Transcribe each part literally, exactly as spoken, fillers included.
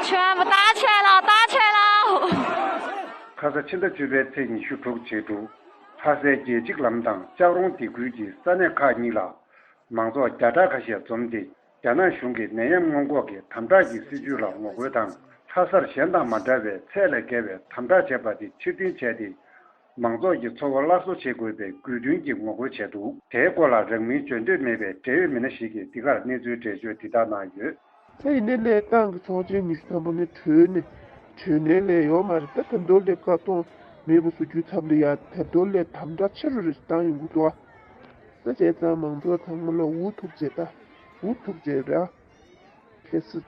全部打起来了，打起来了！ ཁ་ས་ཕྱི་ཟླ་བཅུ་པའི་ཚེས་ཉི་ཤུ་དྲུག་བྱེས་དྲུག་ལྷ་སའི་རྒྱལ་སྤྱིའི་ལམ་དང་ལྕགས་རོང་སྡེ་ཁུལ་གྱི་ས་གནས་ཁག་གཉིས་ལ། མང་ཚོགས་བརྒྱ་ཕྲག་ཁ་ཤས་འཛོམས་ཏེ། རྒྱ་ནག་གཞུང་གིས་ནད་ཡམས་སྔོན་འགོག་གི་དམ་དྲག་གི་སྲིད་ཇུས་ལ་ངོ་རྒོལ་དང་། ལྷ་སར་གཞན་དང་མ་འདྲ་བའི་ཚད་ལས་བརྒལ་བའི་དམ་དྲག་བྱས་པ་དེ་ཕྱིར་འཐེན་བྱས་ཏེ། མང་ཚོགས་ཀྱི་འཚོ་བ་སླར་གསོ་བྱེད་དགོས་པའི་དགོས་འདུན་གྱི་ངོ་རྒོལ་བྱས་འདུག་དེའི་སྐོར་ལ་རང་མིང་བརྗོད་འདོད་མེད་པའི་འབྲེལ་ཡོད་མི་སྣ་ཞིག་གིས་འདི་གར་གནས་ཚུལ་འགྲེལ་བརྗོད་འདི་ལྟར་གནང་ཡོད། ད་ཡིན་ནའི་ལས་ཏང་གི་ཚོགས་ཆེན་ཉི་ཤུ་ཐམ་པ་ནས་གྲོལ་ནས་གྲོལ་ནས་ལས་ཡོད་མ་རེད། ད་ད་མདོ་ལས་བཀག་སྡོམ་མེད་པ་བཟོ་རྒྱུའི་ཚབ་ལ་ཡ་ད་མདོ་ལས་དམ་དྲག་ཆེ་རུ་རེ་བཏང་ཡོང་གི་འདུག་ད་བྱས་ཙང་མང་ཚོགས་ཚང་མ་ལ་འུ་ཐུག་བྱས་ད་འུ་ཐུག་བྱས་ར། ཕེ་སི་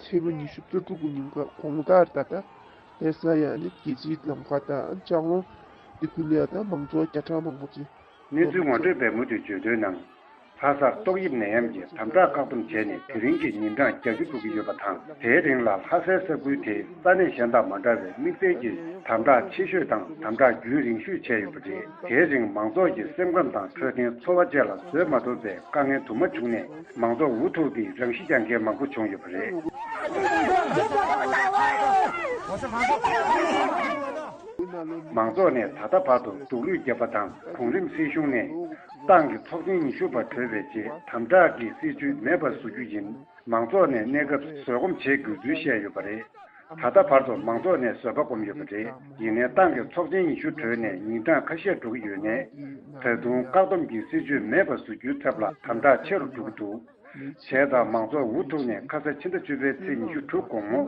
ཕྱི་པོ་ཉི་ཤུ་རྩ་དྲུག་གི་ཉིན་ཀ་གོང་ལྟར་ད་ལྟ་ལྷ་ས་ཡ་ནི་རྒྱལ་སྤྱིའི་ལམ་ཁ་དང་ལྕགས་རོང་སྡེ་ཁུལ་ལ་ཡ་ད་མང་ཚོགས་བརྒྱ་ཕྲག་མང་པོ་ཅིག་གནས་ཚུལ་ངོ་སྤྲོད་པས་མུ་མཐུད་བརྗོད་དོན་ནང་། ལྷ་སར་ཏོག་དབྱིབས་ནད་ཡམས་ཀྱི་དམ་དྲག་བཀག་སྡོམ་བྱས་ནས་དེ་རིང་གི་ཉིན་གྲངས་བརྒྱད་ཅུ་འགྲོ་གི་ཡོད་པ་དང་། དེའི་རིང་ལ་ལྷ་སའི་ས་ཁུལ་དེའི་ས་གནས་གཞན་དང་མ་འདྲ་བའི་དམིགས་བསལ་གྱི་དམ་དྲག་ཆེ་ཤོས་དང་དམ་དྲག་རྒྱུན་རིང་ཤོས་བྱས་ཡོད་པ་རེད། དེའི་རིང་མང་ཚོགས་ཀྱི་སེམས་ཁམས་དང་འཕྲོད་བསྟེན་འཚོ་བ་བཅས་ལ་བཟོད་མ་ཐུབ་པའི་དཀའ་ངལ་དུ་མ་བྱུང་ནས། མང་ཚོགས་འུ་ཐུག་སྟེ་རང་ཤི་རྒྱག་མཁན་མང་པོ་བྱུང་ཡོད་པ་རེད། མང་ཚོགས་ནས་ད་ལྟ་བར་དུ་སྡུག་ལུས་བརྒྱབ་པ་དང་། གོང་རིམ་སྲིད་གཞུང་ནས་ཏང་གི་ཚོགས་ཆེན་ཉི་ཤུ་པ་གྲོལ་བའི་རྗེས་དམ་དྲག་གི་སྲིད་ཇུས་མེད་པར་བཟོ་རྒྱུ་ཡིན། མང་ཚོགས་ནས་གནས་སྐབས་བཟོད་སྒོམ་བྱེད་དགོས་ཚུལ་བཤད་ཡོད་པ་རེད། ད་ལྟ་བར་དུ་མང་ཚོགས་ནས་བཟོད་པ་སྒོམ་ཡོད་པ་རེད། ཡིན་ནའི་ཏང་གི་ཚོགས་ཆེན་ཉི་ཤུ་གྲོལ་ནས་ཉིན་གྲངས་ཁ་ཤས་འགྲོ་གི་ཡོད་ནའི། ད་དུང་བཀག་སྡོམ་གྱི་སྲིད་ཇུས་མེད་པར་བཟོ་རྒྱུའི་ཚབ་ལ་དམ་དྲག་ཆེ་རུ་འགྲོ་གི་འདུག་བྱས་ཙང་མང་ཚོགས་འུ་ཐུག་ནས་ཁ་ས་ཕྱི་ཟླ་བཅུ་པའི་ཚེས་ཉི་ཤུ་དྲུག་དགོང་མོ།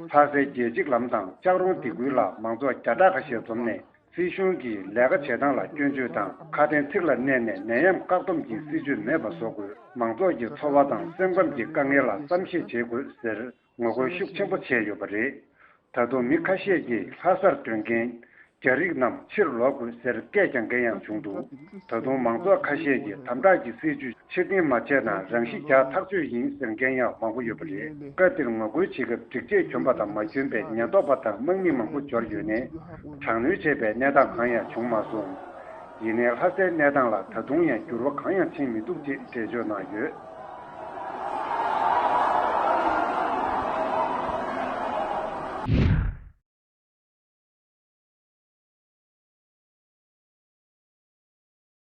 ལྷ་སའི་རྒྱལ་གཅིག་ལམ་དང་ལྕགས་རོང་སྡེ་ཁུལ་ལ་མང་ཚོགས་བརྒྱ་ཕྲག་ཁ་ཤས་འཛོམས་ནས། སྲིད་གཞུང་གིས་ལས་ཀ་བྱེད་སྟངས་ལ་སྐྱོན་བརྗོད་དང་། ཁ་དན་ཚིག་ལ་གནས་ནས་ནད་ཡམས་བཀག་སྡོམ་གྱི་སྲིད་ཇུས་མེད་པ་བཟོ་དགོས། མང་ཚོགས་ཀྱི་འཚོ་བ་དང་སེམས་ཁམས་ཀྱི་དཀའ་ངལ་ལ་བསམ་ཤེས་བྱེད་དགོས་ཟེར་ངོ་རྒོལ་ཤུགས་ཆེན་པོ་བྱས་ཡོད་པ་རེད། ད་དུང་མི་ཁ་ཤས་ཀྱིས་ལྷ་སར་སྡོད་མཁན་རྒྱ་རིགས་རྣམས་ཕྱིར་ལོག་དགོས་ཟེར་སྐད་རྒྱག་མཁན་ཡང་བྱུང་འདུག་ད་དུང་མང་ཚོགས་ཁ་ཤས་ཀྱིས་དམ་དྲག་གི་སྲིད་ཇུས་ཕྱིར་འཐེན་མ་བྱས་ན་རང་ཤི་རྒྱག་ཐག་ཆོད་ཡིན་ཟེར་མཁན་ཡང་མང་པོ་ཡོད་པ་རེད། སྐབས་འདིར་ངོ་རྒོལ་བྱེད་སྐབས་སྒྲིག་ཆས་གྱོན་པ་དང་མ་གྱོན་པའི་ཉེན་རྟོག་པ་དང་དམག་མི་མང་པོ་འབྱོར་ཡོད་ནས། དྲག་གནོན་བྱས་པའི་གནས་སྟངས་གང་ཡང་བྱུང་མ་སོང་། ཡིན་ནའི་ལྷ་སའི་གནས་སྟངས་ལ་ད་དུང་ཡང་འགྱུར་བ་གང་ཡང་ཕྱིན་མི་འདུག་ཅེས་འགྲེལ་བརྗོད་གནང་ཡོད།